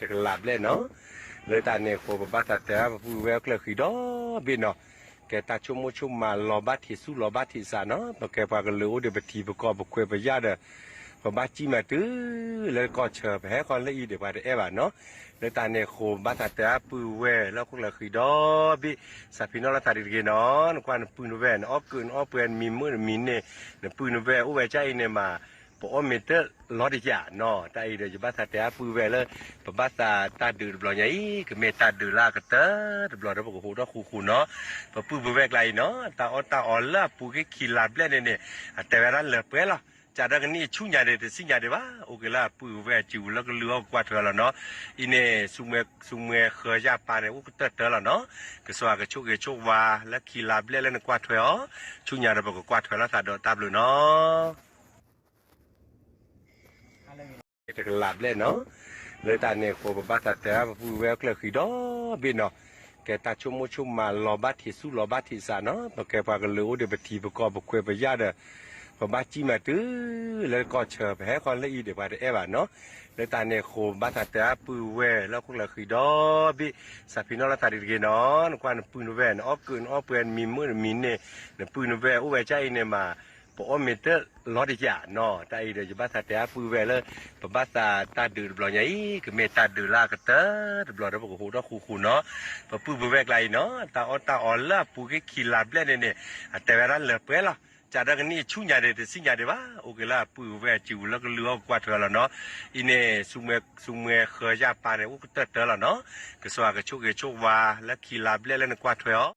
တကလးဘျဲၣ်နီၤ, လၢတၢ်န့ၣ်အဃိ ပဘၣ်သးတဲအါပပုၢ်ဝဲၢ်အိၣ်ကျၢၢ်ဃံဒီဘ့ၣ်နီၤ, ကဲတၢ်ဆိကမိၣ်ဆိကမးလီၤဘၣ်ထံးဆူၣ်လီၤဘၣ်ထံးစးနီၤ, ပကဲပှၤကလုာ်အိၣ်ဒီးပထံပကီၢ်ပခွဲးပယာ်ဒီး ပဘၣ်စံၣ်မးတုၤလၢကီၢ်ဆၢ ပဟဲဃီလၢအံၤဒီးပှၤတအဲၣ်ဘၣ်နီၤ, လၢတၢ်န့ၣ်အဃိ ဘၣ်သးတဲအါပုၢ်ဝဲၢ်လၢဟီၣ်ခိၣ်ချၢဃံဒီဘ့ၣ် စးဖံနီၣ်လီၤသးဒံးတဂ့ၤနီၤ, နကွၢ်နပုၢ်နဝဲၢ် နအီၣ်ကုးနအီၣ်ပှဲၤ နမံၤမုာ်နမံၤန့ၢ် နပုၢ်နဝဲၢ်အိၣ်ဝဲကအံၤန့ၣ်မး ပအီၣ်မ့ၤတၢ်လီၤတယၢ်နီၤ, တၢ်အံၤဒီးယဘၣ်သးတဲအါပုၢ်ဝဲၢ်လၢ ပဘၣ်သးတၢ်ဒုးတဘျီညါအံၤ ကမ့ၢ်တၢ်ဒုးလၢအကတၢၢ်တဘျီဒီးပကဟူးထီၣ်ဃူဃူနီၤ, ပပုၢ်ပဝဲၢ်ကျါအံၤနီၤ, တၢ်အီၣ်တၢ်အီလၢအပူၤကွံာ်ခံလါဘျဲၣ်န့ၣ်န့ၣ် အတဲဝဲဒၣ်လၢပှဲၤလီၤ, ကးဒီးကနံၣ်အဆူညါဒီးတဆံညါဒံးဘၣ်, အိၣ်က့ၤလၢအပုၢ်ဝဲၢ်အစုပူၤလၢကလုာ်အီၣ်ကကွၢ်ထွဲလီၤနီၤ, အံၤန့ၣ် ဆူမွဲဃၢၤယၢ်ပၢ်န့ၣ် အိၣ်ကတၢၢ်တၢၢ်လီၤနီၤ, ကစၢ်ကဆိၣ်ဂ့ၤဆိၣ်ဝါလၢခံလါဘျဲၣ်လၢနကွၢ်ထွဲအီၤ, ဆူညါဒီးပကကွၢ်ထွဲလိာ်သးဒီးတၢ်ဘျုးနီၤ တကလးဘျဲၣ်နီၤ, လၢတၢ်န့ၣ်အဃိ ပဘၣ်သးတဲအါပပုၢ်ဝဲၢ်အိၣ်ကျၢၢ်ဃံဒီဘ့ၣ်နီၤ, ကဲတၢ်ဆိကမိၣ်ဆိကမးလီၤဘၣ်ထံးဆူၣ်လီၤဘၣ်ထံးစးနီၤ, ပကဲပှၤကလုာ်အိၣ်ဒီးပထံပကီၢ်ပခွဲးပယာ်ဒီး ပဘၣ်စံၣ်မးတုၤလၢကီၢ်ဆၢ ပဟဲဃီလၢအံၤဒီးပှၤတအဲၣ်ဘၣ်နီၤ, လၢတၢ်န့ၣ်အဃိ ဘၣ်သးတဲအါပုၢ်ဝဲၢ်လၢဟီၣ်ခိၣ်ချၢဃံဒီဘ့ၣ် စးဖံနီၣ်လီၤသးဒံးတဂ့ၤနီၤ, နကွၢ်နပုၢ်နဝဲၢ် နအီၣ်ကုးနအီၣ်ပှဲၤ နမံၤမုာ်နမံၤန့ၢ် နပုၢ်နဝဲၢ်အိၣ်ဝဲကအံၤန့ၣ်မး ပအီၣ်မ့ၤတၢ်လီၤတယၢ်နီၤ, တၢ်အံၤဒီးယဘၣ်သးတဲအါပုၢ်ဝဲၢ်လၢ ပဘၣ်သးတၢ်ဒုးတဘျီညါအံၤ ကမ့ၢ်တၢ်ဒုးလၢအကတၢၢ်တဘျီဒီးပကဟူးထီၣ်ဃူဃူနီၤ, ပပုၢ်ပဝဲၢ်ကျါအံၤနီၤ, တၢ်အီၣ်တၢ်အီလၢအပူၤကွံာ်ခံလါဘျဲၣ်န့ၣ်န့ၣ် အတဲဝဲဒၣ်လၢပှဲၤလီၤ, ကးဒီးကနံၣ်အဆူညါဒီးတဆံညါဒံးဘၣ်, အိၣ်က့ၤလၢအပုၢ်ဝဲၢ်အစုပူၤလၢကလုာ်အီၣ်ကကွၢ်ထွဲလီၤနီၤ, အံၤန့ၣ် ဆူမွဲဃၢၤယၢ်ပၢ်န့ၣ် အိၣ်ကတၢၢ်တၢၢ်လီၤနီၤ, ကစၢ်ကဆိၣ်ဂ့ၤဆိၣ်ဝါလၢခံလါဘျဲၣ်လၢနကွၢ်ထွဲအီၤ,